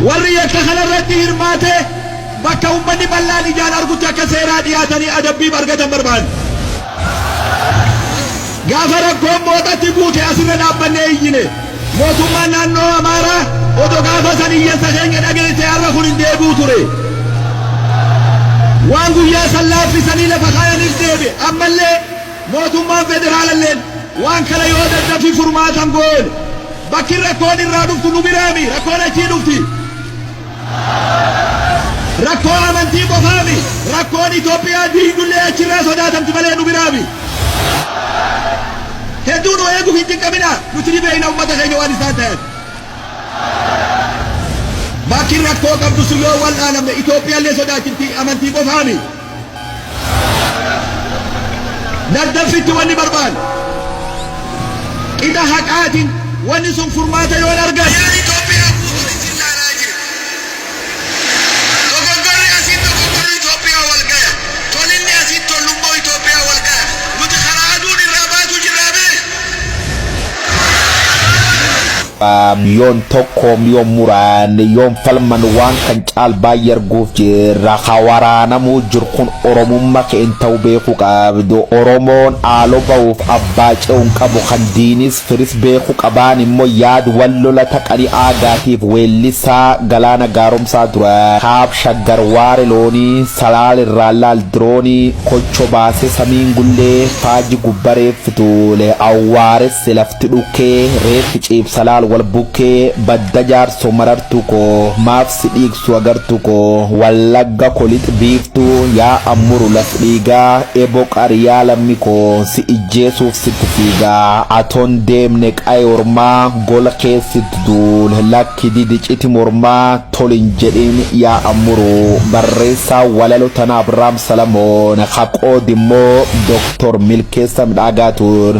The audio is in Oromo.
Warri yakka kanarratti hirmaate bakka ummanni bal'aan ijaan argutti akka seeraa dhiyaatanii adabbiif argatan barbaanna. Gaafa rakkoon Mooxatti buute asirra dhaabbannee iyyine. Mootummaan naannoo Amaaraa odoo gaafa san iyyansa keenya dhageessee har'a kun hin deebi'u ture. Waan guyyaa san laaffisanii lafa kaayaniif deebi'e. Ammallee mootummaan federaalalleen waan kana yoo daddaffi furmaata hin goone bakki rakkoon irraa dhuftu nu biraami rakkoon achii dhufti. Rakkoo amantii qofaami rakkoon Itoophiyaa diigdullee achirraa sodaatamti malee nu biraami. Hedduu nu eeguuf hin cinqaminaa nuti ni beekna ummata keenya waan isaan ta'an. Bakki rakkoo qabdu sun yoo wal'aanamne Itoophiyaallee sodaachifti amantii qofaami. Daddaffitti wanni barbaannu qixa haqaatiin wanni sun furmaata yoo hin arganne. Ayaan Itoophiyaa guutuun isin laalaa jira. Dogoggorri asiin dogoggorri Itoophiyaa wal gaya. Tolinni asiin tollummoo Itoophiyaa wal gaya. Nuti karaa aduun irraa baatu jirraa bee. Yoon tokkoom yoon muraan yoon falman waan kan caal baay'ee arguuf jirra. Ka waraanamuu jiru kun Oromumma keen ta'u beeku qabdu. Oromoon aalo ba'uuf abbaa ce'u hin qabu kan diinis firis beeku qabaan immoo yaad wal lola taqani aagaatiif weellisaa Galaana Gaaromsaa dura. Kaab Shaggar waare loonii Salaal irraa laal diroonii kocho baase samiin gullee faaji gubba reeffi tuule awwaaressi lafti dhukkee reeffi ciibsa laal wal bukkee badda jaarso marartu koo maaf si dhiigsu agartu koo wallagga ko lix biiftu yaa ammuru laf dhiigaa ebo qariyaa lammi koo si ijjeesuuf sitti fiigaa aton deemne qaye ormaa gola keessit duul lakki didi citi mormaa tol hin jedhin yaa ammuru barreessaa walalo tana Abrahaam Salamoon ka qoodi immoo Dr. Milkeessa Midhaagaa tur.